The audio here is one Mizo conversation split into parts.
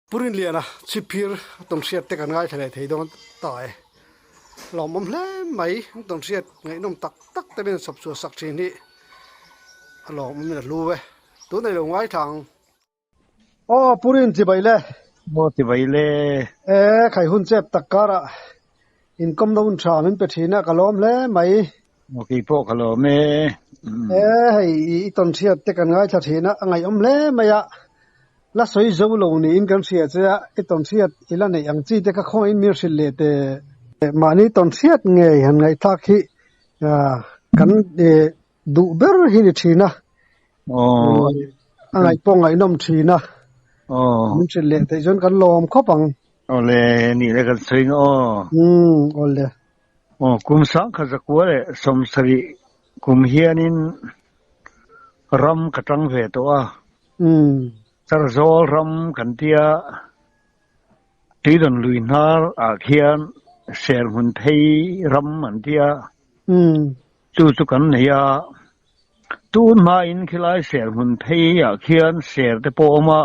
Pu Rinliana chhipphir a tawnhriat te kan ngaithla leh thei dawn ta e. Lawmawm hle mai an tawnhriat ngaihnawm tak tak te min sawp chhuah sak thin hi a lawmawm in a hlu e. Tunah i lo ngaithla ang. Aw Pu Rin chibai le. Aw chibai le. E khai hun chep tak karah inkawmna hun tha min pe thin a ka lawm hle mai. Aw kei pawh ka lawm e. E hei i tawnhriat te kan ngaithla thin a a ngaihawm hle mai a. La sawi zo lo niin kan hria che a, i tawnhriat i la neih ang chi te kha khawngahin min hrilh leh teh. Mahni tawnhriat ngei han ngaihthlak hi kan duh ber hi ni thin a, a ngaih pawh ngaihnawm thin a, min hrilh leh theih chuan kan lawm khawp ang. Awle, nih le kan sawi nga aw. Umm, awle. Aw, kum sangkhat zakua leh 70 kum hianin ram ka tang ve tawh a. Charzawl ram kan tia Tuidawn lui hnar ah khian Serhmun phei ram an tia chu chu kan nei a. Tun hmain khilai Serhmun phei ah khian ser te pawh awm a,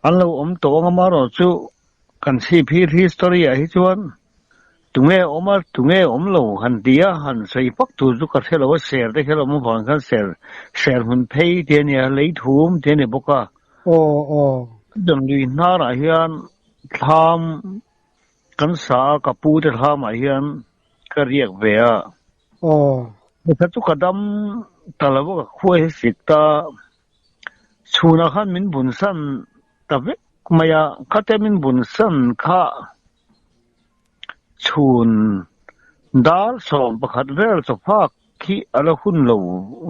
an lo awm tawh ang amaherawhchu kan chhip hi history ah hi chuan Tunge awm a, tunge awm lo han ti a, han sawi fak tur chu ka hre lo a, ser te kher awm avang khan ser, ser hmun phei te a nia, lei thum te a ni bawk a. Aw, aw. Danglui hnarah hian thlam kan sa a, ka pu te thlamah hian ka riak ve a. Aw. Nikhat chu ka dam ta lo a, ka khuai hi sik ta, chhunah khan min bunsan ta vek mai a, khate min bunsan kha Chhun dar 11 vel chawfak khi a la hun lo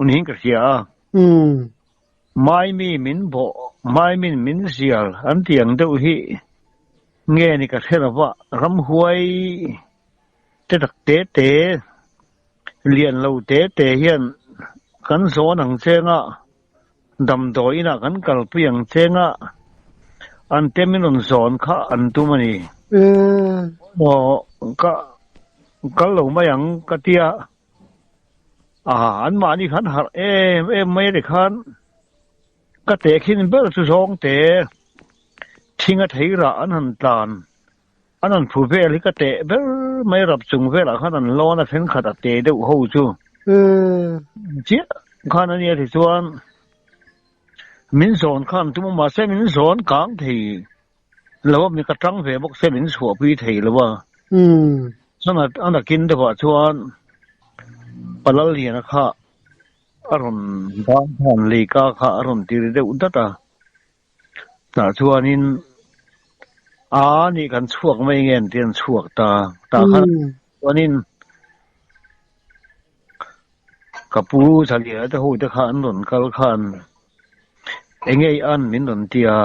niin ka hria a. Maimi min bawh, Maimin min zial an tih ang deuh hi nge ni ka hre lova, ramhuai te tak te te, lian lo te te hian kan zawn ang cheng a, Damdawi inah kan kalpui ang cheng a, an te min rawn zawn kha an tum a ni. Maw ka kal lo mai ang ka tia, aha anmahni khan harh em em mai a ti khan ka tehkhin ber chu zawng te thing a thei rah an han tlan an han phu vel hi ka teh ber mai rap chung velah khan an lawn a thenkhat a te deuh ho chu chiah khan a nia tichuan min zawn khan tum a mahse min zawn kang thei lo a mi ka tang ve bawk se min chhuahpui thei lo a chuan a nakin deuhah chuan Palal Liana kha a rawn ban khan leika kha a rawn tir deuh dat a. Tah chuanin a nih kan chhuak mai nge an ti an chhuak ta. Tah khan chuanin ka pu Zaliana te ho te kha an rawn kal khan eng nge i an min rawn ti a,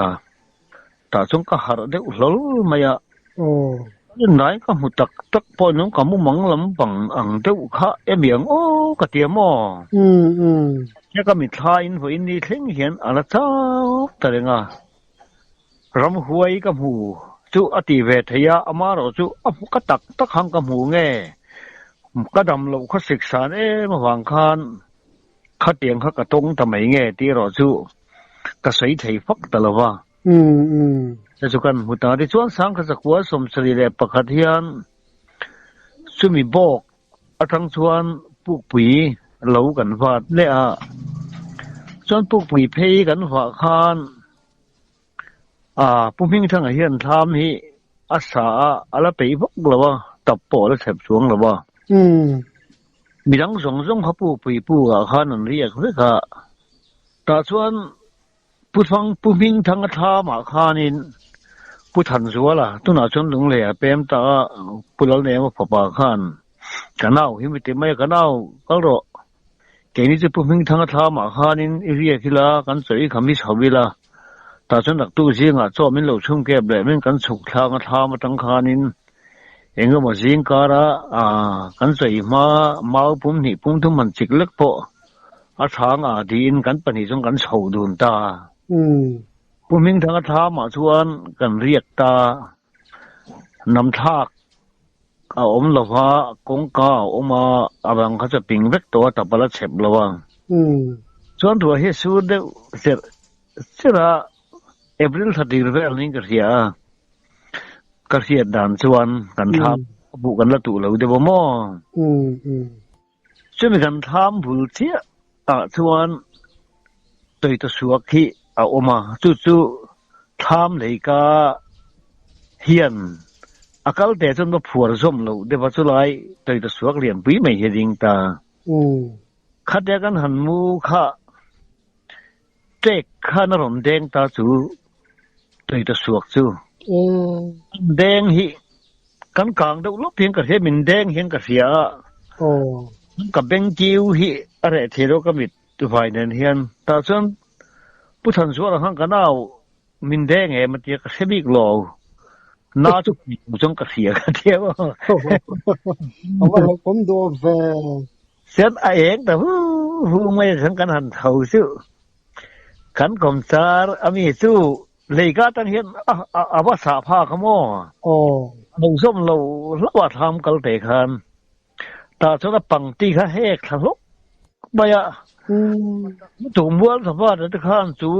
tah chuan ka harh deuh hlawl mai a. Rinai ka hmu tak tak pawh nung ka mumang lampang ang deuh kha emi ang aw ka ti a maw? Tia ka mitthla in vawiin ni thleng hian a la chau ta reng a, ramhuai ka hmu chu a ti ve thei a, amaherawh chu a hmu ka tak tak ang ka hmu nge ka dam loh kha sik san em avang khan khatiang kha ka tawng ta mai nge tih erawh chu ka sawi thei fak ta lo va. Chu chu kan hmu ta. Tichuan Sangkhat zakua 71 hian chumi bawk atang chuan pukpui lo kan vat leh a. Chuan pukpui phei kan vah khan aa Pu Hmingthanga hian thlam hi a sa a, a la peih vak lo a, tap pawh a la chhep chuang lo a. Midang zawng zawng kha pukpui pukah khan an riak vek a. Tah chuan Pu Thang, Pu Hmingthanga thlamah khanin Pu Thanzuala, tunah chuan Lunglei a pem ta a, Pu Lalnema fapa khan ka nau hi mi ti mai a, ka nau kal rawh, keini chu Pu Hmingthanga thlamah khanin i riak ila, kan chawi kha mi chho ila, tah chuan naktuk zingah chaw min lo chhung kep leh min kan chhuk thlang a thlam atang khanin eng emaw zing kara kan chawi hma mau pum hnih pum thum han chik lek pawh A thang a tiin kan pahnih chuan kan chho dun ta. Pu Hmingthanga thlamah chuan kan riak ta. Namthlak a awm lo va, kawngka a awm a, a bang kha chu a ping vek tawh a, tap a la chhep lo a. Chuan ruah hi a sur deuh cherh cherh a. April thla tir vel niin ka hria a, ka hriat dan chuan kan thlam buh kan la tuh lo deuh a maw? Chumi kan thlam bul chiah ah chuan tawita suak hi a awm a, chu chu thlam leika hian a kal teh chuan va phuar zawm loh deuh a, chulai tawita suak lianpui mai hi a ding ta. Khatia kan han mu kha Ṭek khan a rawn deng ta chu tawita suak chu. Deng hi kan kang deuh lawp hian ka hria, min deng hian ka hria a. Ka beng kiu hi a reh thei lo ka mit vai nen hian. Tah chuan Pu Thanzuala khan ka nau min deng em a tia ka hre bik lo. Na chu chuan ka hria ka tia maw. A va hlauhawm duh ve. Sian a eng ta hu hu mai a kan han tho chu. Kan kawmchar a mi chu leika atang hian a va sah phak a maw? Lo zawm lo hlauh a thlam kal te khan. Tah chuan a pangti kha hek thla hlawk mai a. Tumbual tha te khan chu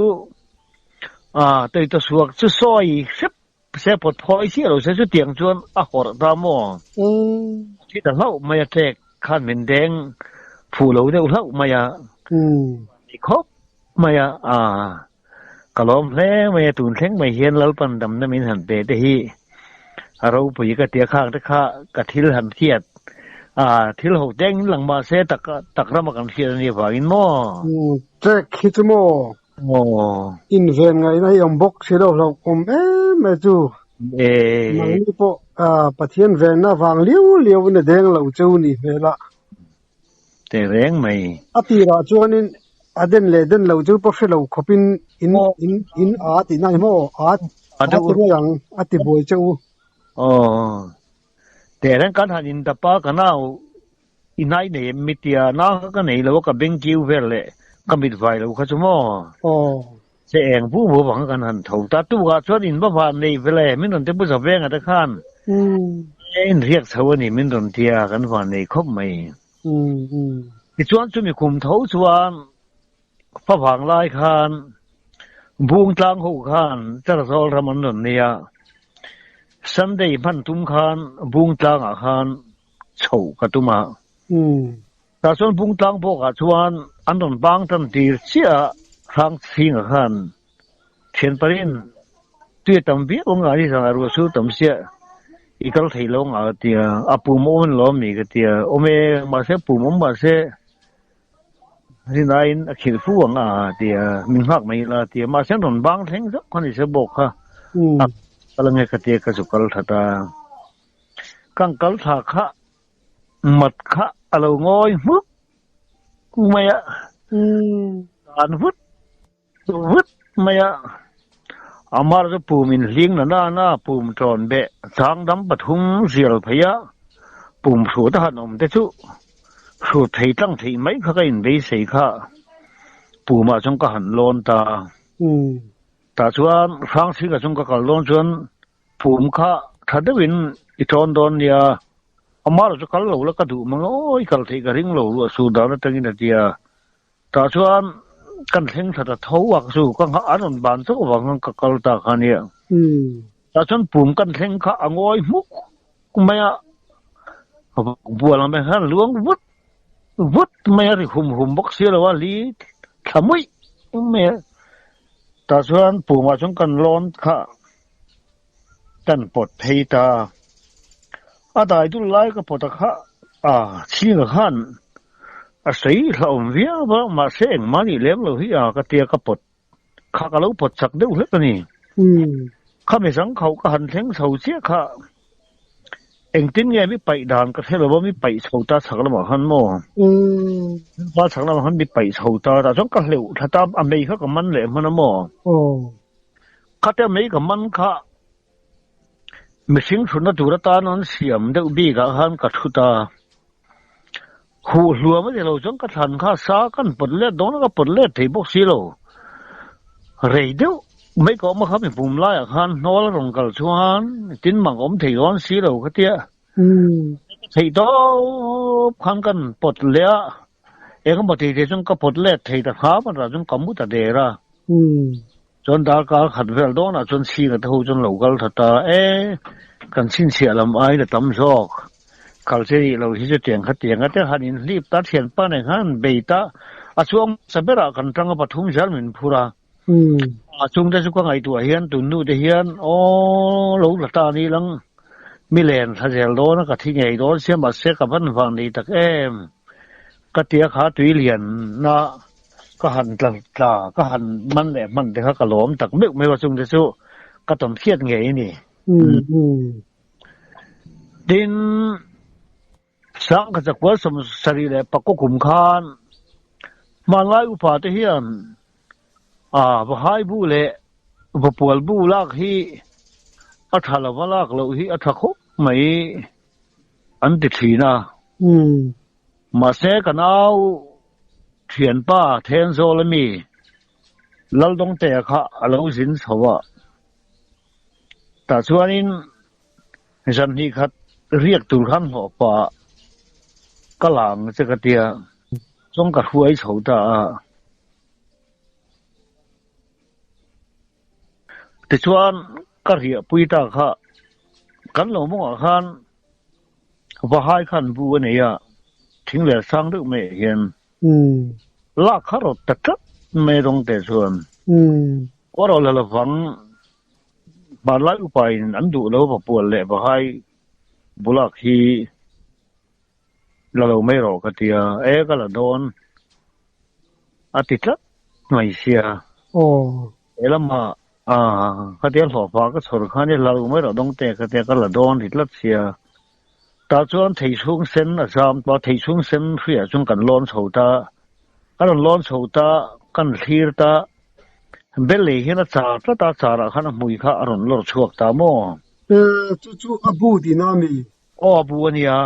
a teita suak chu sawi hrep Se pawt phawi chiah lo se chutiang chuan a hawrh ta maw? Thi ta hlauh mai a ṭek khan min deng phu lo deuh hlauh mai a, ni khawp mai a, aa ka lawm hle mai a, tun thleng mai hian Lalpan damna min han pe te hi a ropui ka tia khang te kha ka thil han hriat aa thil ho teng in lang mah se tak tak rama kan hriat a nih avangin maw? Ṭek hi chu maw? Aw. Inven ngaihna hi awm bawk si lo hlauh awm em mai chu. Nangni pawh Pathian venna vang liau liau in a deng lo cheu ni hmel a. Teh reng mai. A tirah chuanin a den leh den lo cheu pawh hre lo khawpin in in in a tihna ni maw? A a ti mai ang a ti buai cheu. Aw. Teh reng kan han indap a ka nau I nai nei em mi tia na kha ka nei lo a ka beng kiu vel leh ka mit vai lo kha chu maw? Aw. Che eng vu vu vang kan han tho ta tukah chuan in va van nei vel e min rawn ti pu Zavenga te khan in riak chho a ni min rawn tia kan van nei khawp mai. Tichuan chumi kum tho chuan favang lai khan bung tlang ho khan Charazawl ram an rawn nei a Sunday hman tum khan bung tlangah khan chho ka tum a. Tah chuan Bungtlang bawkah chuan an rawn bang tan tir chiah a, Hrangchhinga khan thian parin tui a tam viau ang a, ni zan ah ruah sur tam chiah i kal thei lo ang a ka ti a, a pum awm an lawm mi ka ti a, awm e, mahse pum awm mahse rinaiin a khirh fu ang a ti a, min nghak mai ila a ti a, mahse an rawn bang thleng zauh kha ni se bawk kha a kal ange ka ti a, ka zu kal that a. Kan kal thla kha mat kha a lo ngawi hmuk mai a, dan vut vut mai a, Amar chu pum in hling na na na pum tawn beh chang dam pathum zial phei a, pum hrut a han awm te chu hrut thei tlang theih mai kha ka in beisei kha pumah chuan ka han lawn ta. Tah chuan Hrangchhinga chung ka kal dawn chuan Pum kha tha deuhin i tawn dawn nia, amah erawh chu kal lo la ka duh mang aw, i kal theih ka ring lo ruah sur dan atangin a ti a. Tah chuan kan thleng thla ta tho a chu ka nghah an rawn ban chauh avang khan ka kal ta kha nia. Tah chuan pum kan thleng kha a ngawi hmuk mai a, bual ang mai khan luang vut vut mai a ri hum hum bawk si lo a, li thla muih mai a. Tah chuan pumah chuan kan lawn kha kan pawt phei ta. A dai dul lai ka pawt a kha a chhinga khan a sawi hlauhawm viau a, mahse engmah nih lem lo hi a ka tia ka pawt kha ka lo pawt chak deuh hlek a ni. Kha mizang khauh ka han thleng chho chiah kha Engtin nge mi paih dan ka hre lo a, mi paih chho ta chhak lamah khan maw? Pa chhak lamah khan mi paih chho ta tah chuan ka hleuh thla ta, a mei kha ka man leh hman a maw? Khatia mei ka man kha mihring thutna tur atan an siam deuh bikah khan ka thu ta. Huh hluam a ni lo chuan ka thlan kha sa kan pawt let dawn a, ka pawt let thei bawk si lo. Rei deuh mai ka awm a kha mi pum laiah khan hnawl a rawn kal chuan tin mang awm thei dawn si lo ka tia. Theih tawp khan kan pawt leh a, engemaw tih thei chuan ka pawt let thei ta hram a, tah chuan ka mu ta der a. Chuan darkar khat vel dawnah chuan chhinga te ho chuan lo kal tha ta e, kan chhinchhiah lam aiin a tam zawk. Kal che nih loh hi chu tiang kha tiang a te han inhlip ta thianpa nen khan han bei ta a chuang hmasa berah kan tanga pathum zel min phur a. A chungte chu ka ngaihtuah hian tun hnu te hian aw lo la ta ni lang mi len thla zel dawn a ka thi ngei dawn sia mahse ka van vang nei tak em ka tia kha tui lian na ka han tla tla ka han man leh hman te kha ka lawm tak meuh meuh a chungte chu ka tawn hriat ngei a ni. Tin, Sangkhat zakual 74 leh pakaw kum khan hmanlai upa te hian a Vahai bu leh Vapual bu lak hi a tha lova lak loh hi a tha khawp mai an ti thin a. Mahse ka nau thianpa Thenzawl ami Laldawngtea kha a lo zin chho a. Tah chuanin zan hnih khat riak tur khan hlawh pah ka la ang che ka tia, chuan ka hruai chho ta a. Tichuan ka riahpui ta kha kan lo mawngah khan Vahai khan bu a nei a, thing leh sang deuh maiah hian lak kha rawt ta tlat mai rawng te chuan aw rawh la lovang hmanlai upain an duh lo va pual leh Vahai bulak hi la lo mai rawh ka tia, e ka la dawn a ti tlat mai sia. He lama ka tia hlawhfa ka chhawr khan i la lo mai rawh dawng te ka tia ka la dawn ti tlat sia. Tah chuan thei chhung sen a zam ta, thei chhung sen hriah chuan kan lawn chho ta, kan rawn lawn chho ta, kan thlir ta, bel lei hian a char tlat a, charah khan a hmui kha a rawn lawr chhuak ta maw? Chu chu a bu tihna a mi? Aw a bu a nia,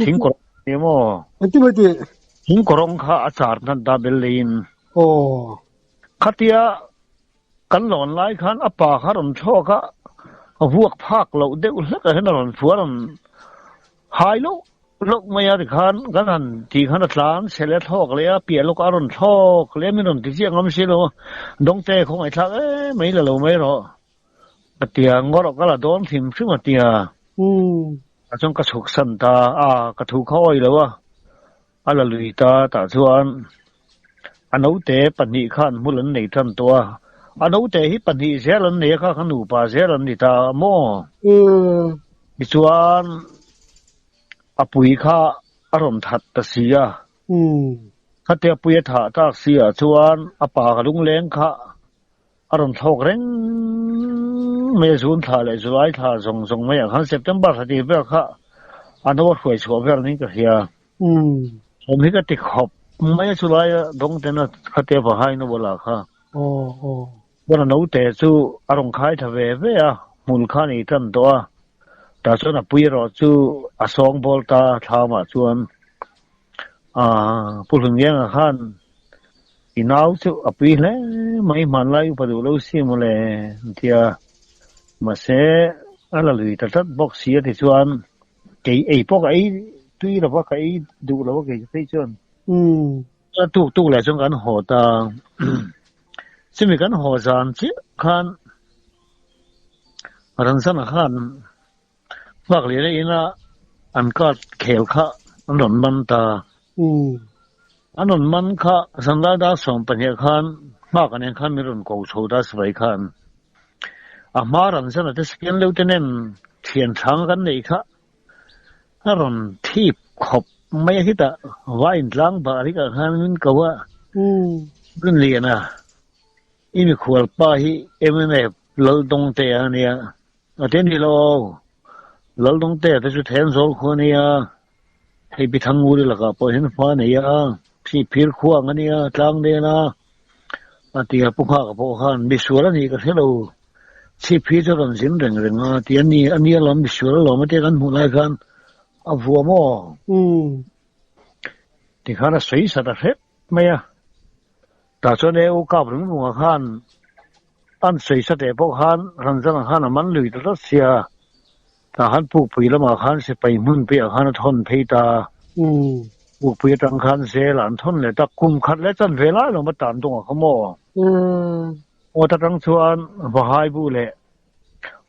thing kawrawng a nia maw? Engti mai tih? Thing kawrawng kha a char hnan ta bel leiin. Aw. Khatia kan lawn lai khan a pa kha rawn thlawk a, a vuak phak loh deuh hlek ah hian a rawn fuh a rawn hai loh loh mai a tikhan kan han tih khan a tlan chhe leh a thlawk leh a piah lawkah a rawn thlawk leh a min rawn ti chiah ngam si lo dawngte khawngaihthlak em mai la lo mai rawh ka tia ngawrh ka la dawn hrim hrim a tia a chuan ka chhuk san ta a ka thu kha awi lo a. A la lui ta tah chuan a naute pahnih khan hmul an nei tan tawh a, a naute hi pahnih zel an nei a kha kha nupa zel an ni ta maw? Tichuan a pui kha a rawn that ta si a, khatia pui a thah tak si ah chuan a pa ka lungleng kha a rawn thlawk reng mai a, June thla leh July thla zawng zawng mai ah khan September thla tih vel kha a no a hruai chhuah vel niin ka hria. Awm hi ka ti khawp mai a chulai a dawng ten a khatia va hain a bulah kha. Chuan a naute chu a rawn khai tha ve ve a, hmul kha a nei tan tawh a. Tah chuan a pui erawh chu a sawng bawl ta thlamah chuan Pu Hlungianga khan i nau chu a pui hle mai hmanlai upa duh lo si mawle an ti a. Mahse a la lui ta tlat bawk si a tichuan Kei ei pawh ka ei tui lo va, ka ei duh lo a kei chu phei chuan. A tuk tuk leh chuan kan haw ta. Chumi kan haw zan chiah khan Ranzana khan nghak leh leh ina an card khel kha an rawn man ta. An rawn man kha zanlai dar 12 khan nghak a nen khan min rawn ko chho ta sipai khan. A hma Ranzana te second lieutenant thian thang kan neih kha a rawn thip khawp mai a hitah vai intlang bah rikah khan min ko a, Rinliana i mikhual pa hi MNF Laldawngtea a nia, a ti a ni lo, Laldawngtea te chu Thenzawl khua a nia, hei Pi Thanguri lakah pawh hian fa a nei a, Sihphir khua ang a nia, tlang nen a, a ti a, Pu Nghaka pawh khan misual a nih ka hre lo. Chhiphi chu rawn zin reng reng a, ti a ni, a nia lawm misual alawm a tia kan hmuh lai khan a vua maw? Ti khan a sawi sat a hrep mai a, tah chuan e u kap ring vungah khan an sawi sa teh pawh khan Ranzana khan a man lui ta tlat sia, tah khan Pukpui lamah khan sipai hmun piahah khan a thawn phei ta, Pukpui atang khan zel ah an thawn leh ta, kum khat leh chan ve lai lawm a tan dawngah kha maw? Aw ta tang chuan Vahai bu leh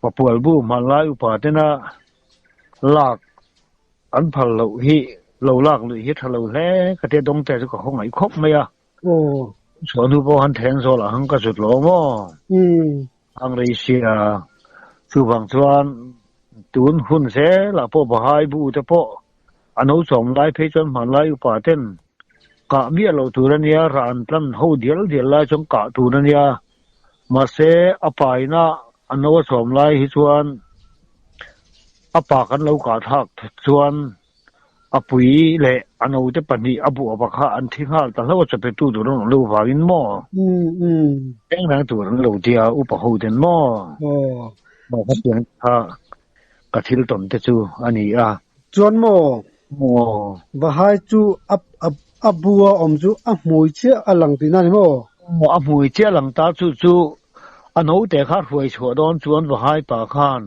Vapual bu hmanlai upa tena lak an phal loh hi lo lak luih hi tha lo hle ka tia dawng te chu ka khawngaih khawp mai a. Aw. Chhuah hnu pawh han then zawl ah han ka zut lo maw? Umm. Ang rei sia. Chuvang chuan tun hun zel ah pawh Vahai bu te pawh a no chawm lai phei chuan hmanlai upa ten kah miah loh tur a nia, rah an tlan ho dial dial lai chuan kah tur a nia. Mahse a paina a no a chawm lai hi chuan a pa kan lo kah thlak chuan a pui leh a note pahnih a buah pa kha an thi nghal ta hlauh a, chapetu tur an awm lo vangin maw? Eng reng tur an lo tia upa ho ten maw? Maw khatiang kha ka thil tawn te chu a ni a. Chuan maw? Maw. Vahai chu a a bua awm chu a hmui chiah a lang tihna a ni maw? Maw a hmui chiah a lang ta chu chu a note kha hruai chhuah dawn chuan Vahai pa khan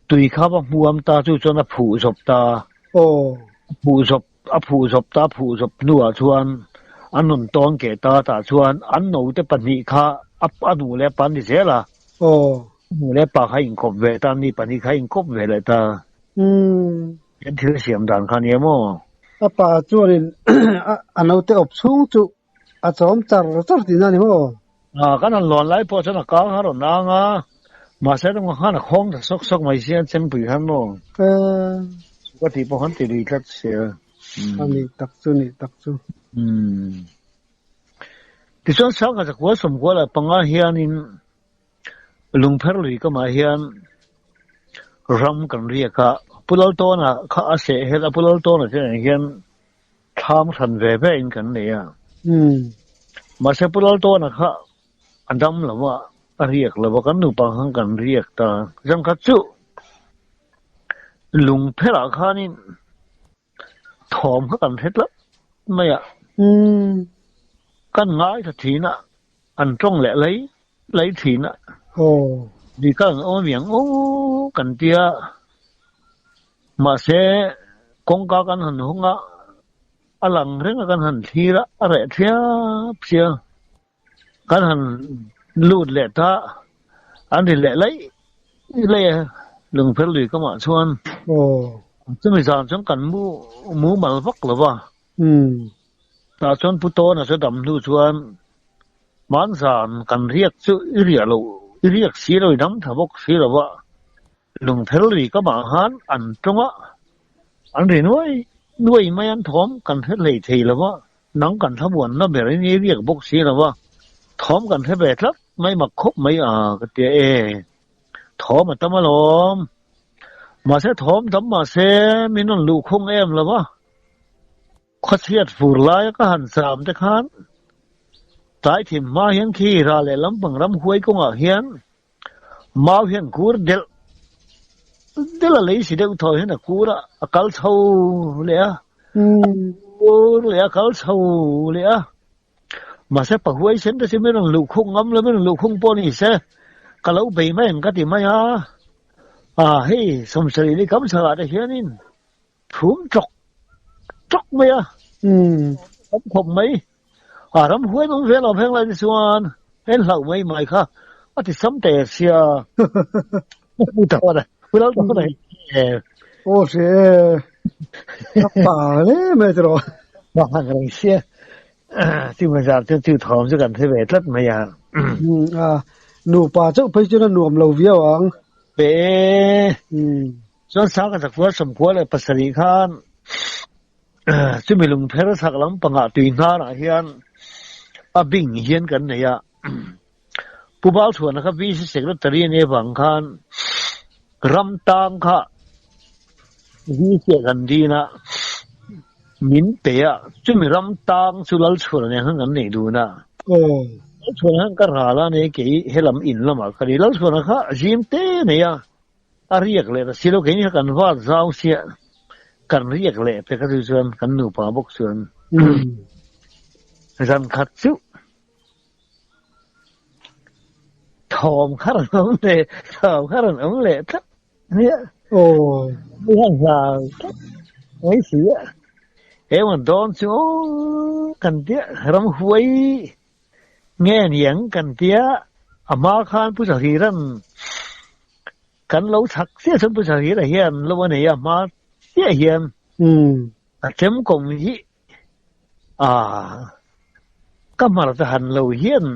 tui kha va hmuam ta chu chuan a phuh zawp ta. Aw. A phuh zawp a phuh zawp ta phuh zawp hnuah chuan an rawn tawn keh ta tah chuan an note pahnih kha a a nu leh a pa an ni zel a. Aw. A nu leh a pa kha a inkawp ve ta ni pahnih kha a inkawp ve leh ta. Umm. Kan thil siam dan kha nia maw? A pa chuanin a note awp chhung chu a chawm char char tihna a ni maw? A, kan han lawn lai pawh chuan a kang a rawn ang a, mahse rawng khan a khawng ta sawk sawk mai sia chempui khan maw? Eee. Ka tih pawh khan ti lui tlat sia. A nih tak chu, nih tak chu. Umm. Tichuan Sangha zakua sawmkua leh panga hianin Lungpher lui kamah hian ram kan riak a, Pu Laltawna kha a seh hel a, Pu Laltawna te nen hian thlam hran ve ve in kan nei a. Mahse Pu Laltawna kha a dam lo a, a riak lo a, kan nupa khan kan riak ta. Zan khat chu Lungpherah khanin thawm kha kan hre tlat mai a. Kan ngaithla thin a, an tawng leh lei lei thin a. Ni kha an awm amiang aw kan tia. Mahse kawngka kan han hawng a, a lang reng a kan han thlir a, a reh thiap sia. Kan han lut leh ta, an ri leh laih laih a, lungpher lui kamah chuan chumi zan chuan kan mu mumal vak lo va. Tah chuan Pu Tawna chu dam hnu chuan hmanzan kan riak chu i riah loh, i riak si lo, i dam tha bawk si lo va, lungpher lui kamah khan an tawng a, an ri nuai nuai mai an thawm kan hre hlei thei lo va. Nang kan thlamuanna ber in i riak bawk si lo va, thawm kan hre ve tlat mai mak khawp mai a ka tia e, thawm a tam alawm. Mahse thawm tam mahse min rawn luh khung em lo va, khawchhiat fur laia ka han cham te khan tlai thim hma hian khi ra leh lampang ram huai kawngah hian Mau hian kur delh delh a lei si deuh thaw hian a kur a, a kal chho leh a, a kur leh a kal chho leh a. Mahse pahuai sen te chu min rawn luh khung ngam lo, min rawn luh khung pawh ni se ka lo bei mai ang ka ti mai a. A hei sawmsarih ni kam chhakah te hianin Thum tawk tawk mai a, tam khawp mai. A ram huai awm vel awm heng lai te chuan en hlauh mai mai kha a ti sam teh sia. Pu Tawna, Pu Laltawna hi e. Aw hre e, a pa hle mai tiraw. Pa ang reng sia. Chu bazar chu chu thawm chu kan hre ve tlat mai a. A nupa chauh phei chuan a nuam lo viau ang. Pe. Chuan Sangha Zakua Sawmkua leh pasarih khan chumi lungpher chhak lampangah tui hnarah hian a bing hian kan nei a. Pu Balchhuana kha VC Secretary a nih avang khan ram tang kha VC ah kan din a, min pe a, chumi ram tang chu Lalchhuana nen khan kan neih dun a. Lalchhuana khan ka ral a nei kei helam in lamah ka ni. Lalchhuana kha zim te nei a. A riak leh ta si lo, keini kha kan vat zau sia, kan riak leh pek a chu chuan kan nupa bawk chuan zan khat chu thawm kha rawn awm leh, thawm kha rawn awm leh tlat nia. Hei a hlau tlat mai si a, emaw dawn chu aw kan tia ramhuai nge niang kan tia. A hma khan Pu Zahira'n kan lo chhak chiah chuan Pu Zahira hian lo a nei a, hma chiah hian a chemkawm hi ah ka hmarcha han lo hian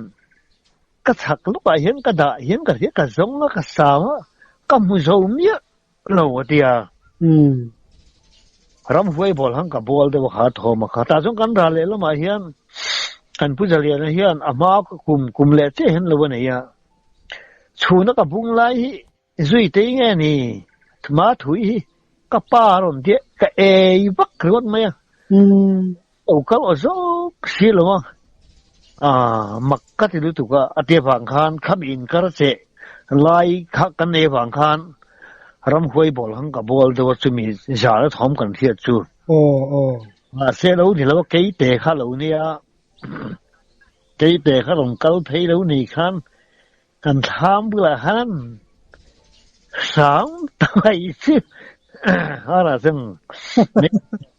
ka chhak lawkah hian ka dah hian ka hria ka zawng a ka sang a ka hmu zo miah lo a ti a. Ramhuai bawl hang ka bawl deuh a kha thawm a kha. Tah chuan kan ral leh lamah hian kan Pu Zaliana hian a hma kum kum leh chiah hian lo a nei a. Chhuna ka bung lai hi zui tei nge ni ma thui hi ka pa a rawn diah ka ei vak ringawt mai a. Lo kal aw zawk si lo a, ah mak ka ti lutuk a, a tia vang khan khami inkar che lai kha kan nei avang khan ramhuai bawl hang ka bawl deuh a chumi zan a thawm kan hriat chu. Aw aw. Mahse lo ni lo a keite kha lo nia, keite kha rawn kal phei lo ni khan Kan thlam bulah khan hram ta mai chu ara chuan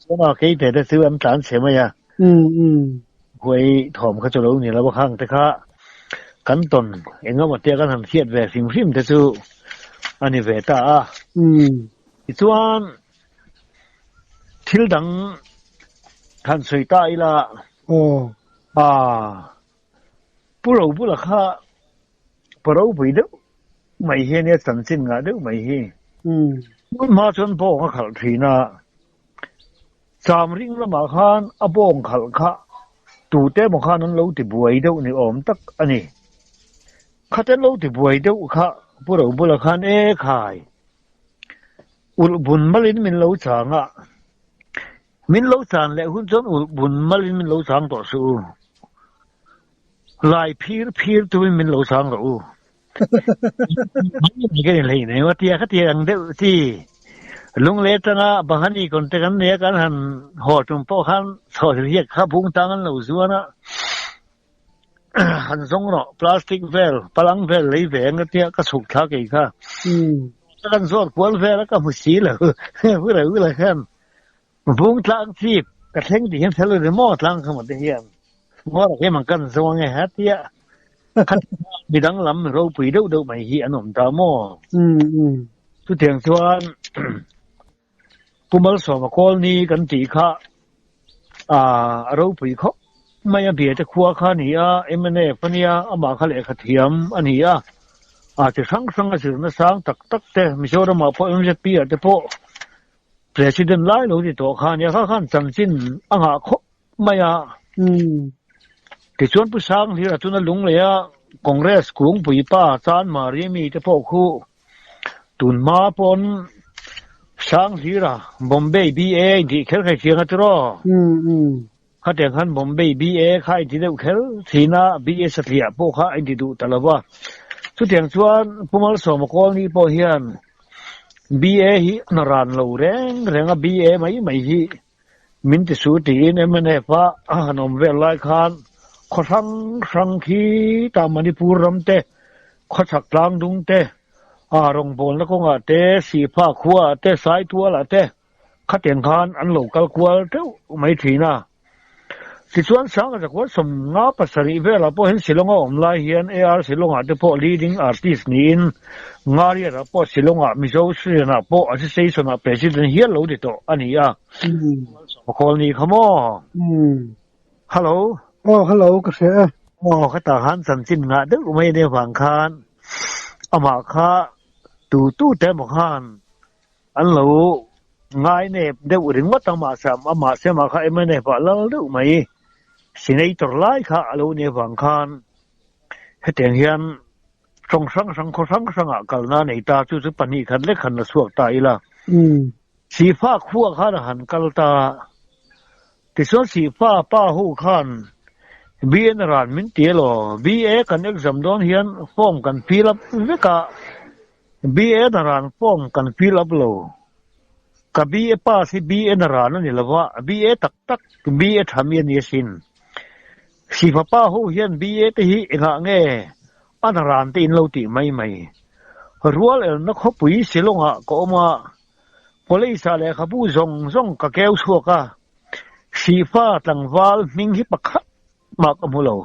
chuan keite te chu an tlan chhe mai a. Huai thawm kha chu lo ni lo a khang te kha kan tawn engemaw tia kan han hriat ve hrim hrim te chu a ni ve ta a. Tichuan thil dang han sawi ta ila. Pu Robula kha pa ropui deuh mai hi a nia, chanchin ngah deuh mai hi. Tun hma chuan bawng a khalh thin a, cham ring lamah khan a bawng khalh kha tute emaw khan an lo ti buai deuh ni awm tak a ni. Khate an lo ti buai deuh kha Pu Robula khan e khai, ulh bun malin min lo chang a, Min lo chan leh hun chuan ulh bun malin min lo chang tawh suh u. Lai phir phir tumin min lo chang rawh u. Mai ka ni hlei nei maw tia kha tia ang deuh chi. Lungle atanga Bahani contact an nei a kan han haw tum pawh khan chhaw hrilhiak kha bung tang an lo zuan a. Han zawng rawh plastic vel palang vel lei ve ang tia ka chhuk thla kei kha. Ka kan zawt kual vel a ka hmu si lo. Hu reuh la khan. Vung tlang chip ka thleng tih hian fel ri maw tlang kha mawte hian Ngawra hi mang kan zawng ange ha tia khat midang lam ropui deuh deuh mai hi an awm ta maw. Chutiang chuan Pu Malsawma Kawlni kan tih kha a ropui khawp mai a, Biate khua kha a ni a, MNF a nia, amah kha lehkha thiam a ni a, a chi hrang hrang a zirna sang tak tak te Mizoramah pawh MZP ah te pawh President lai lo ni tawh kha nia kha khan chanchin a ngah khawp mai a. Tichuan Pu Sanghlir-a chuna Lungleia Congress kungpui pa Chanmari mi te pawh khu tun hma pawn Sanghlir-a Bombay BA a intih kher kher chiang a tiraw? Khatiang khan Bombay BA kha a inti deuh kher thin a, BA satliah pawh kha a inti duh ta lo va. Chutiang chuan Pu Malsawma Kawlni pawh hian BA hi a ran lo reng reng a, BA mai mai hi min ti su tiin mnf a a han awm vel lai khan khaw hrang hrang khi ta Manipur ram te, khawchhak tlangdung te, rawngbawlna kawngah te, Sihfa khuaah te, Saitualah te, Khatiang khan an lo kal kual teuh mai thin a. Tichuan Sanga Zakua 57 velah pawh hian Shillong a awm lai hian AR Shillong-ah te pawh leading artist niin Ngariat-ah pawh Shillong-ah Mizo Srian-ah pawh Association-ah President hial lo ni tawh a ni a. Khawl ni kha maw? Hello. Aw hello ka hria e. Aw khatah khan chanchin ngah deuh mai ania vang khan amah kha tu tu te emaw khan An lo ngai nep deuh ringawt a, mahse amah sema kha mnf ah lal deuh mai senator lai kha a lo nih avang khan hetiang hian tawng hrang hrang khaw hrang hrangah kalna a nei ta, chu chu pahnih khat lek han la chhuak ta ila. Sihfa khua khan a han kal ta, tichuan Sihfa pa ho khan BN ran min ti elaw, BA kan exam dawn hian form kan fill up vek a, BA na ran form kan fill up lo. Ka BA pass hi BA na ran a ni lo va, BA tak tak BA tha mi a ni asin. Sifa pa ho hian BA te hi engah nge a na ran te in lo tih mai mai. Rual elna khawpui Shillong-ah ka awm a, college ah lehkhabu zawng zawng ka keu chhuak a, Sifa tlangval hming hi pakhat mah ka hmu lo.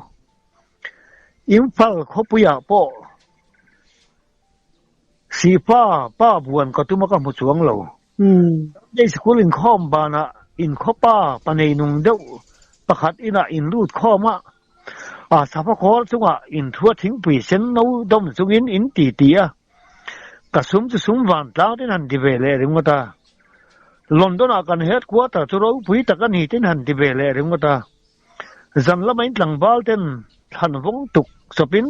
Imphal khawpuiah pawh Sihpa pa buan ka tum a ka hmu chuang lo. Sunday School inkhawm banah inkhawpa pa neinung deuh pakhat inah in lut khawm a, a safa khawl chungah inthua thingpui sen no dawm chungin in ti ti a, ka sum chu sum vantlang ten han ti ve leh ringawt a. London-ah kan headquarter chu ropui tak a ni ten han ti ve leh ringawt a. Zan lama in tlangval ten thlan vawng tuk chawpin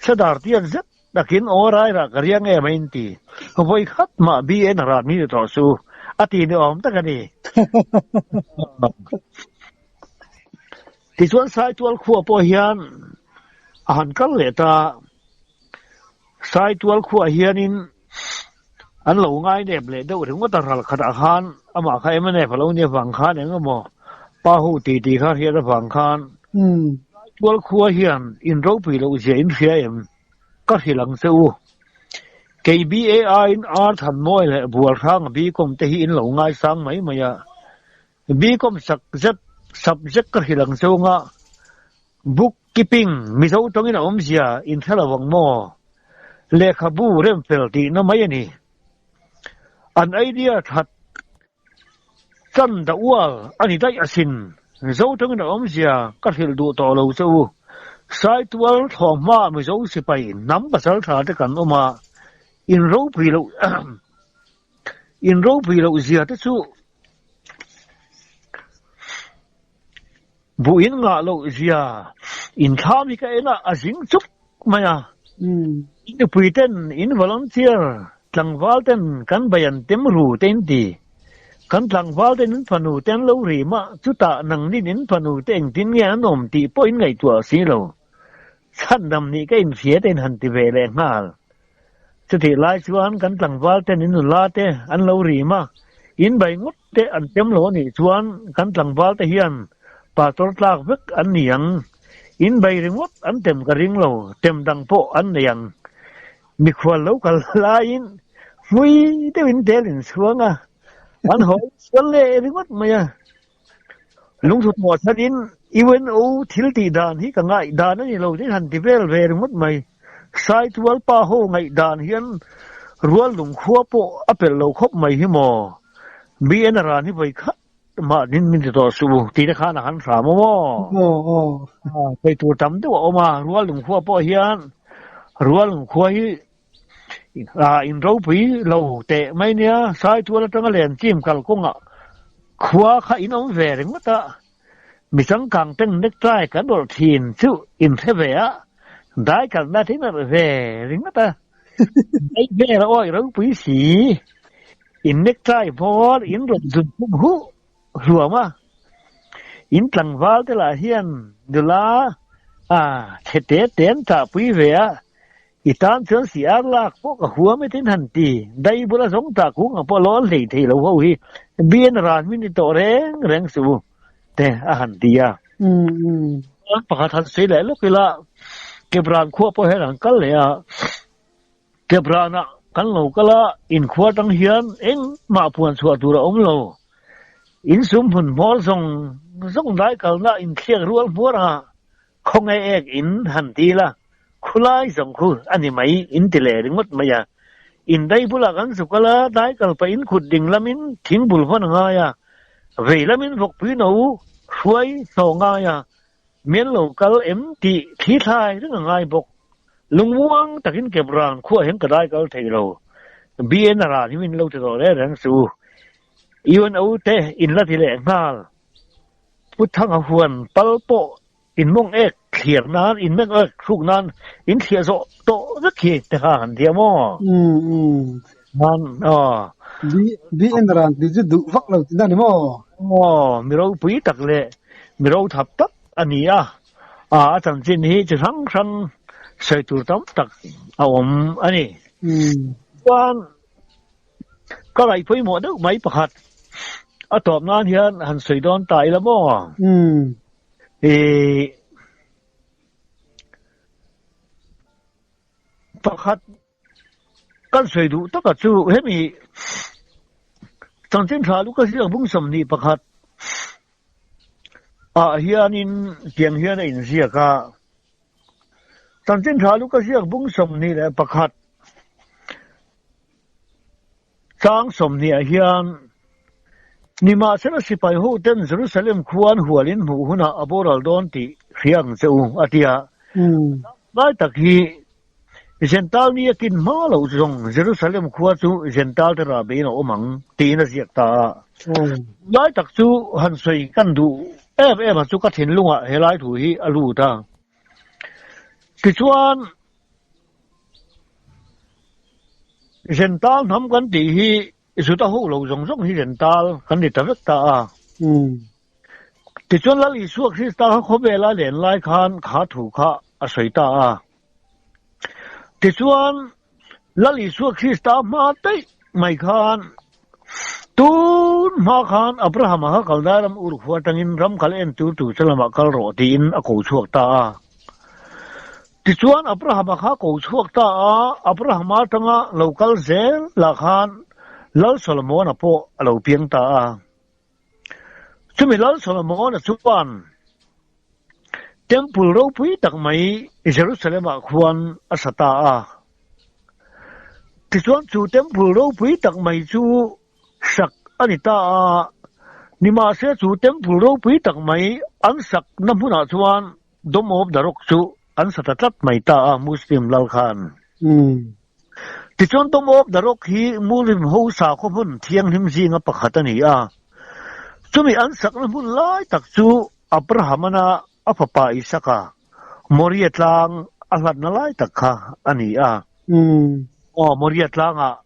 sadar tiat zet takin aw rai rah ka riang em a in ti. Vawi khat mah BN a rat mi ni tawh su a ti ni awm tak a ni. Tichuan Saitual khua pawh hian a han kal leh ta. Saitual khuah hianin an lo ngai nep leh deuh ringawt a, ral khatah khan amah kha mnf a lo nia vang khan eng emaw pa ho ti tih kha hriat avang khan Saitual khua hian in ropui loh zia in hria em? Ka hrilh ang che u. Kei BAI in Ar Thanmawi leh Bualhranga Bcom te hi in lo ngaisang mai mai a, Bcom sak zet subject ka hrilh ang che u nga Book keeping Mizo tawngin a awmzia in hre lo ang maw? Lehkhabu remfel tihna mai a ni. An idea that chan dah ual a ni daih asin. Mizo tawngin a awmzia ka hrilh duh tawh lo che u. Saitual thlawhhma Mizo sipai hnam pasal tha te kan awm a, in ropui loh in ropui loh zia te chu Buh in ngah loh zia in thlam hi ka en a, a zing chuk mai a. In nupui ten in volunteer tlangval ten kan bai an tem ru te in ti. Kan tlangval ten in fanu te an lo ri mah chutah nangnin in fanu te engtin nge an awm tih pawh in ngaihtuah si lo. Chhandam nih ka inhria te in han ti ve leh nghal. Chutih lai chuan kan tlangval ten in nula te an lo rim a, in bai ngawt te an tem lo anih chuan kan tlangval te hian pastor tlak vek an ni ang. In bai ringawt an tem ka ring lo, tem dang pawh an nei ang. Mikhual lo kal laiin hmui deuhin tel in chhuang a, an haw sual leh ringawt mai a. Lungthut muah thanin UNO thil tih dan hi ka ngaih dan a ni lo tin han ti vel ve ringawt mai. Saitual pa ho ngaih dan hian rual lungkhua pawh a pelh lo khawp mai hi maw? BN ran hi vawi khat mah nin min ti tawh suh u tih te khan a han hram a maw? Sawi tur tam deuh a awm a, rual lungkhua pawh hian rual lungkhua hi In ropui lo teh mai nia, Saitual atanga Lenchim kalkawngah khua kha in awm ve ringawt a, mi changkang ten necktie kan awrh thin chu in hre ve a, dai kalna te in awrh ve ringawt a, dai vel a awih ropui si, in necktie hmawr in rawn zun khum huh hluam a, in tlangval te lah hian nula a chhe te te an chahpui ve a, I tan chuan si ar lak pawh ka huam e tin han ti. Dai bula zawng tak kung ang pawh lo an hlei thei lo ho hi bian ran min ti tawh reng reng suh u te a han ti a. Chuan pakhat han sawi leh lawk ila Kebran khua pawh hian an kal leh a, Kebranah kan lo kal a, inkhua atang hian engmah puan chhuah tur a awm lo. Insum hmun hmawr zawng zawng dai kalna inthliak rual hmuar a, Khawnge ek in han ti la, khulai zawng khu a ni mai in ti leh ringawt mai a. In dai bulah kan zuk ala, dai kal pah in khut ding lamin thing bul hman a ngai a, vei lamin vawkpui no hruai hnawh ngai a, mian lo kal em tih thli thlai reng a ngai bawk. Lungmuang takin kep ran khuah hian ka dai kal thei lo. BN a ran hi min lo ti tawh reng reng suh u. UNO te in la ti leh nghal. Pu Thanga huan pal pawh in mawng ek thliar nan, in meng ek thluk nan in thliah zawh tawh vek hi te kha han tia maw? Nan aw. Bi en ran ti chu duh vak lo tihna ni maw? Aw, mi ropui tak leh mi rothap tak a ni a, a chanchin hi chi hrang hrang sawi tur tam tak a awm a ni. Chuan Ka ngaih pawimawh deuh mai pakhat a tawp nan hian han sawi dawn ta ila maw? Ih pakhat kan sawi duh taka chu hemi chanchin tha luka ziak bung 21 ah hianin tiang hian a inziak a. Chanchin Tha Luka ziak bung 21 chang 20 ah hian Nimahsela sipai ho ten Jerusalem khua an hual in hmuh hunah a boral dawn tih hria ang che u, a ti a. Lai tak hi Jental ni a kin hma loh zawng Jerusalem khua chu Jental te rah beiin a awm ang tiin a ziak ta a. Lai tak chu han sawi kan duh em em a chu ka thinlungah he lai thu hi a lut a. Tichuan Jental hnam kan tih hi Juda ho lo zawng zawng hi Jental kan ni ta vek ta a. Tichuan Lal Isua Krista kha khawvela len lai khan kha thu kha a sawi ta a. Tichuan, Lal Isua Krista hma daih mai khan, tun hma khan Abrahama kha Kaldai ram Ur khua atangin ram kal en tur tur che lamah kal rawh tiin a ko chhuak ta a. Tichuan, Abrahama kha ko chhuak ta a, Abrahama atanga lo kal zel lah khan Lal Solomona pawh a lo piang ta a. Chumi Lal Solomona chuan Temple ropui tak mai Jerusalem-ah khuan a sa ta a. Tichuan chu Temple ropui tak mai chu sak a ni ta a, nimahse chu Temple ropui tak mai an sakna hmunah chuan Dome of the Rock chu an sa ta tlat mai ta a, Muslim lal khan. Tichuan Dome of the Rock hi Muslim ho sakhaw hmun thianghlim zinga pakhat a ni a. Chumi an sakna hmun lai tak chu Abrahamana a fapa Isaka Moria tlang a hlatna lai tak kha a ni a. Aw, Moria tlangah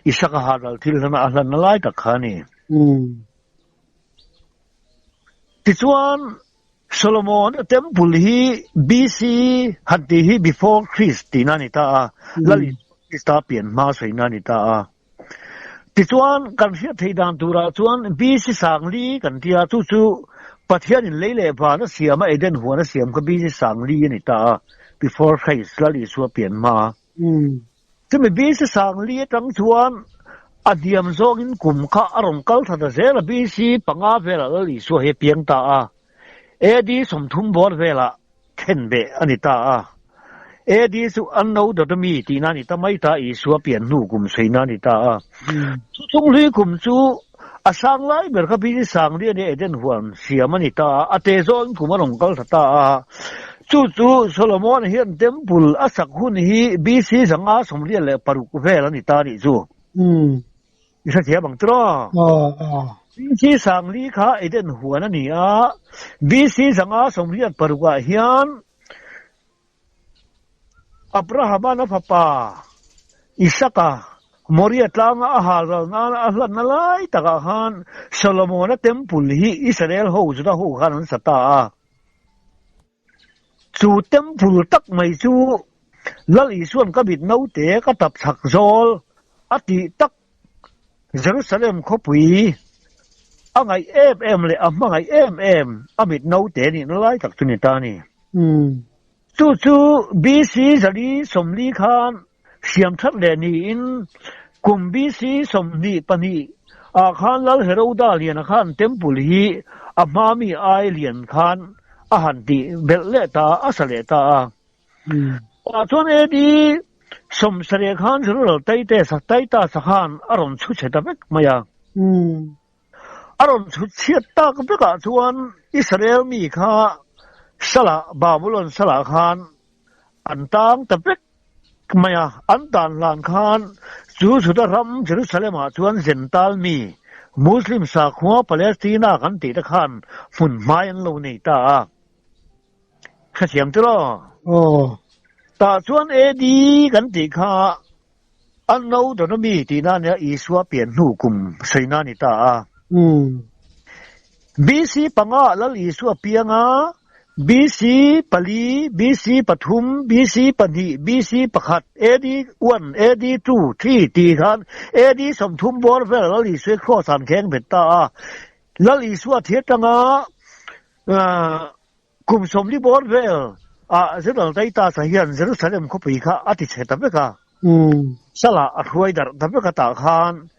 Isaka hahral thil hlana a hlatna lai tak kha a ni. Tichuan Solomon a temple hi BC han tih hi before Christ tihna a ni ta a, Lal Isua Krista pian hma sawiina a ni ta a. Tichuan kan hriat theih dan turah chuan BC sangli kan ti a, chu chu Pathianin lei leh van a siam a, Eden huan a siam kha BC sangli a ni ta a, before Christ, Lal Isua pian hma. Chumi BC sangli atang chuan a hniam zawngin kum kha a rawn kal thla ta zel a, BC panga velah Lal Isua hi a piang ta a, AD 30 bawr velah khen beh a ni ta a. AD chu Anno Domini tihna a ni ta mai ta, Isua pian hnu kum sawiina a ni ta a. Thuchunghlui kum chu a sang lai ber kha BC sangli a nia, Eden huan siam a ni ta a, a te zawngin kum a rawn kal thla ta a. Chu chu Solomon hian temple a sak hun hi BC 586 vel a ni ta nih chu. I hrethiam ang tiraw? BC sangli kha Eden huan a ni a, BC 586 ah hian Abrahama'n a fapa Isaka Moria tlanga a halral nana a hlanna lai takah khan Solomona temple hi Israel ho Juda ho khan an sa ta a. Chu temple tak mai chu Lal Isua'n ka mit naute ka tap chhak zawl a tih tak Jerusalem khawpui a ngaih em em leh a hmangaih em em a mit naute nihna lai tak chu ni ta a ni. Chu chu BC 440 khan siam that leh niin kum BC 22 ah khan Lal Heroda Liana khan temple hi a hma mi ai lian khan a han tih belh leh ta a, a sa leh ta a. Tah chuan AD 70 khan General Titus Titus khan a rawn chhu chhe ta vek mai a. A rawn chhut chhiat tak vekah chuan Israel mi kha salah Babulon salah khan an tang ta vek mai a, an tan hlan khan chu Juda ram Jerusalem ah chuan Zental mi Muslim sakhua Palestina kan tih te khan hmun hmai an lo nei ta a. Hrethiam tiraw? Aw. Tah chuan AD kan tih kha Anno Domini tihna nia Isua pian hnu kum sawiina a ni ta a. BC panga ah Lal Isua piang a, BC pali, BC pathum, BC pahnih, BC pakhat, AD one, AD two, three tih khan AD 30 bawr vel Lal Isua cross an kheng bet ta a. Lal Isua thir tanga Kum 40 bawr vel ah General Titus a hian Jerusalem khawpui kha a ti chhe ta vek a. Salah a hruai darh ta vek a tah khan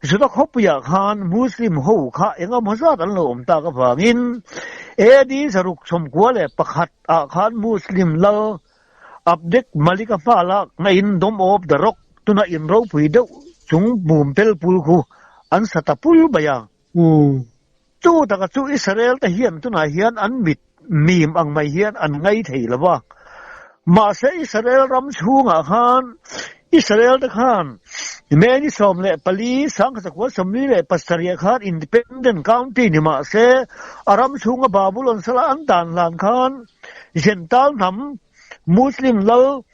Juda khawpuiah khan Muslim ho kha eng emaw zat an lo awm tak avangin AD 61 ah khan Muslim lal Abdek Malik-a hma lak ngaiin Dome of the Rock tuna in ropui deuh chung mum pel pul khu an sa ta pul mai a. Chu taka chu Israel te hian tunah hian an mit mim ang mai hian an ngai thei lo va. Mahse Israel ram chhungah khan Israel te khan May ni 14, 1947 khan Independent County ni mahse a ram chhunga Babulon sala an dan hlan khan Gentile hnam Muslim lal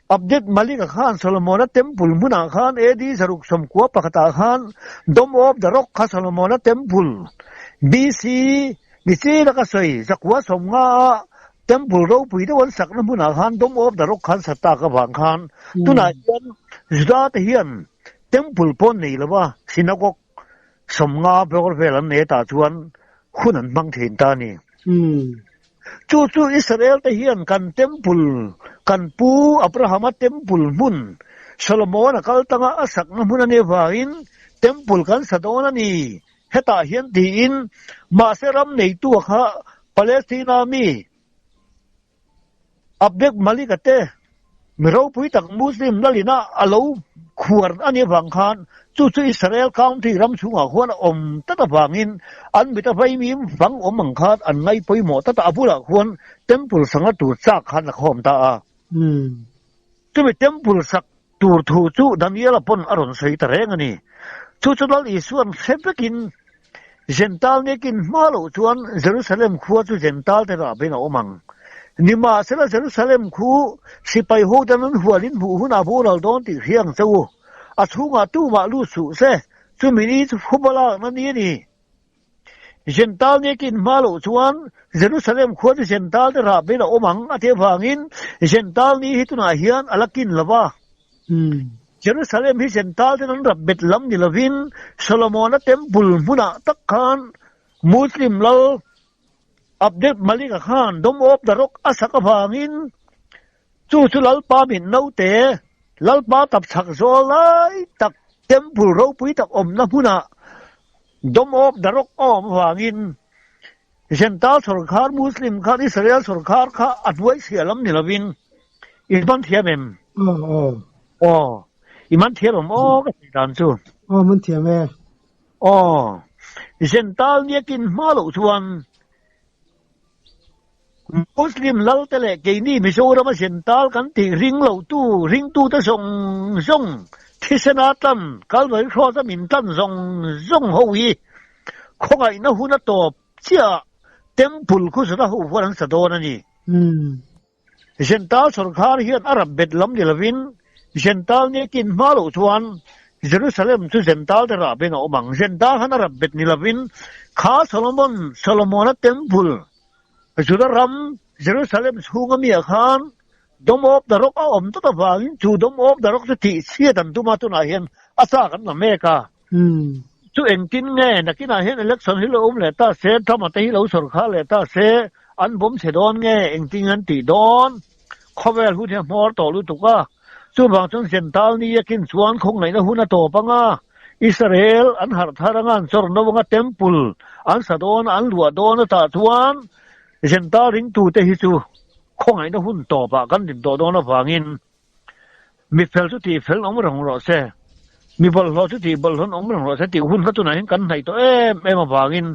Abdek Malik-a khan Solomon-a Temple hmunah khan AD 691 ah khan Dome of the Rock kha Solomon-a Temple BC ni chi laka sawi 950 ah Temple ropui deuh an sakna hmunah khan Dome of the Rock khan sa tak avang khan tunah hian Juda te hian Temple pawh an nei lo va, Synagogue 50 bawr vel an nei tah chuan hun an hmang thin ta a ni. Chu chu Israel te hian kan Temple, kan pu Abrahama Temple hmun, Solomon-a kal tanga a sakna hmun a nih avangin Temple kan sa dawn a ni. Hetah hian tiin mahse ram neitu a kha Palestina mi Abdek Malik-a te mi ropui tak Muslim lalina a lo khuar a nih avang khan chu chu Israel county ram chhungah khuan a awm tlat avangin an mit a vaimim fang awm ang khan an ngai pawimawh tlat a, a bulah khuan temple sanga tur chak khan a khawm ta a. Chumi temple sak tur thu chu Daniela pawn a rawn sawi ta reng a ni. Chu chu Lal Isua'n hre vekin Gentile nekin hma loh chuan Jerusalem khua chu Gentile te rahbein a awm ang. Nimahsela Jerusalem khu sipai ho ten an hualin hmuh hunah boral dawn tih hria ang che u. A chhungah tumah lut suh se, chumi ni chu phuba lakna ni a ni. Gentile nekin hma loh chuan Jerusalem khua chu Gentile te rah bein a awm ang a tih avangin Gentile ni hi tunah hian a la kin lo va. Jerusalem hi Gentile ten an rap bet lam ni lovin Solomon-a temple hmunah tak khan Muslim lal Abdel Malik-a khan Dome of the Rock a sak avangin chu chu Lalpa min naute Lalpa tapchhak zawl lai tak temple ropui tak awmna hmunah Dome of the Rock a awm avangin Gentile sawrkhar Muslim khan Israel sawrkhar kha a hnuai chhia lam ni lovin i man thiam em? Aw aw. Aw i man thiam em aw ka sawi dan chu. Aw man thiam e. Aw Gentile niakin hma loh chuan Muslim lal te leh keini Mizorama Gentile kan tih ring lo tu ringtute zawng zawng thisena tlan Kalvari Cross-a min tlan zawng zawng ho hi khawngaihna hun a tawp chiah Temple khu zuna ho huan an sa dawn a ni. Gentile sawrkhar hian a rap bet lam ni lovin Gentile nekin hma loh chuan Jerusalem chu Gentile te rah ben a awm ang. Gentile khan a rap bet ni lovin kha Solomon, Solomona Temple, Juda ram Jerusalem chhunga mi ah khan Dome of the Rock a awm tlat avangin chu Dome of the Rock chu tih chhiat an tum a, tunah hian a chak an la mek a. Chu engtin nge nakinah hian election hi lo awm leh ta se, Trump-a te hi lo sawrkhar leh ta se, an bawm chhe dawn nge engtin an tih dawn? Khawvel hun hi a hmawr tawh lutuk a, chuvang chuan Gentile ni akin chuan khawngaihna hun a tawp ang a, Israel an harh thar anga an chawr no anga Temple an sa dawn a, an luah dawn atah chuan Gentile ringtute hi chu khawngaihna hun tawpah kan din tawh dawn avangin Mi fel chu tih fel awm reng rawh se, mi bawlhhlawh chu tih bawlhhlawh awm reng rawh se tih hun kha tunah hian kan hnaih tawh em em avangin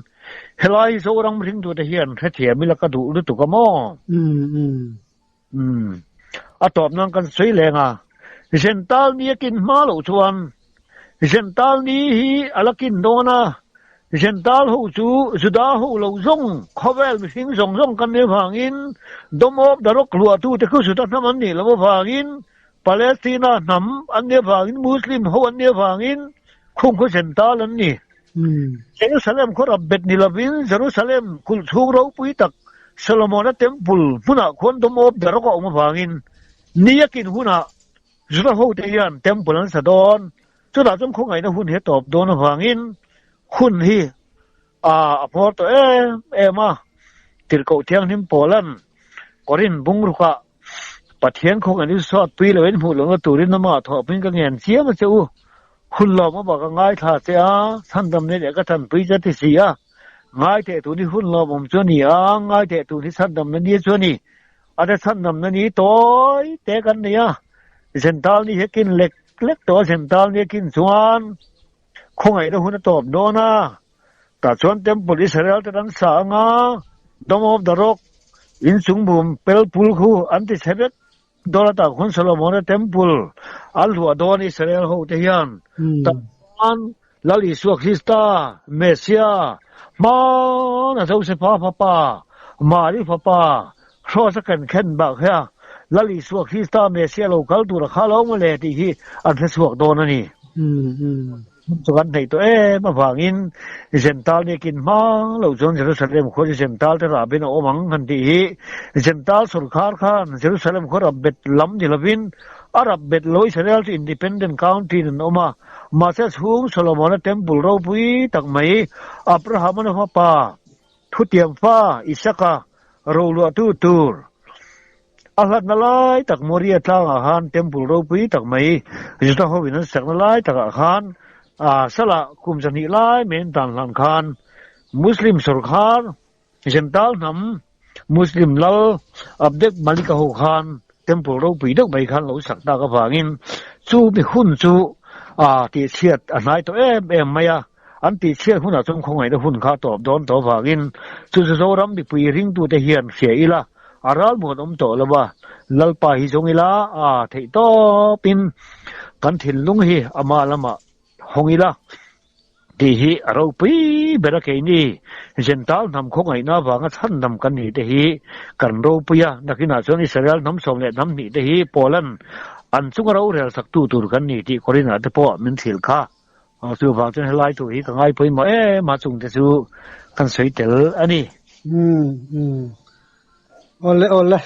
helai Zoram ringtute hian hrethiam ila ka duh lutuk a maw? Umm. A tawp nan kan sawi leng a, Gentile ni a kin hma loh chuan Gentile ni hi a la kin dawn a, Gentile ho chu Juda ho lo zawng khawvel mihring zawng zawng kan nih avangin Dome of the Rock luahtute khu Juda hnam an nih loh avangin Palestina hnam an nih avangin Muslim ho an nih avangin khung khu Gentile an ni. Jerusalem khaw rap bet ni lovin Jerusalem kulh chhung ropui tak Solomona Temple hmunah khuan Dome of the Rock a awm avangin ni a kin hunah Juda hote hian Temple an sa dawn. Chutah chuan khawngaihna hun hi a tawp dawn avangin hun hi a hmawr tawh em em a. Tirhkoh Thianghlim Paulan Korinth bungrukah Pathian khawngaihna chu chhuat pui loin hmuh lohna turin amah thawhpui ka ngen chiam a che u. Hun lawm a bak a ngaithla che a, chhandam nei leh ka tanpui che a ti si a. Ngai teh tun hi hun lawmawm chu a ni a, ngai teh tun hi chhandamna ni chu a ni. A te chhandamna ni tawi te kan nei a, Zental ni hi a kin lek lek tawh a, Zental ni a kin chuan khawngaihna hun a tawp dawn a, tah chuan Temple Israel te an sa ang a, Dome of the Rock inchung bum pel pul khu an ti chhe vek dawn a, tah khuan Solomon-a Temple an hluah dawn Israel ho te hian, tah chuan Lal Isua Krista, Messia, hmana Josefa fapa, Mari fapa, Hrawsa kan khen bak hia Lal Isua Krista Messia lo kal tur a kha lo maw le tih hi an hre chhuak dawn a ni. Hmun chu kan hneih tawh em avangin Jental nih kin hma lo chuan Jerusalem khua chu Jental te rah ben a awm ang han tih hi Jental sawrkhar khan Jerusalem khua rap bet lam ni lovin a rap bet lo Israel chu independent country in an awm a. Mahse chhung Solomona temple ropui tak mai Abrahama na fapa thutiam fa Isaka roluahtu tur a hlatna lai tak Moria tlangah khan temple ropui tak mai Juda hovin an sakna lai takah khan sala kum zahnih lai mai an tan hlan khan Muslim sawrkhar Zental hnam Muslim lal Abdek Malik-a ho khan temple ropui deuh mai khan lo sak tak avangin chu mi hun chu a tihchhiat a hnai tawh em em mai a, an tihchhiat hunah chuan khawngaihna hun kha a tawp dawn tawh avangin chu chu Zoram mipui ringtute hian hria ila a ralmuan awm tawh lo a, Lalpa hi zawng ila a theih tawpin kan thinlung hi ama lamah hawng ila. Tih hi a ropui ber a keini Jental hnam khawngaihna avanga chhandam kan nih te hi kan ropui a, nakinah chuan Israel hnam sawm leh hnam hnih te hi Poland an chunga rorel saktu tur kan ni tih Korinah te pawh min hrilh kha. Chuvang chuan helai tur hi ka ngai pawimawh em a, chungte chu kan sawi tel a ni. Umm umm. Awle awle.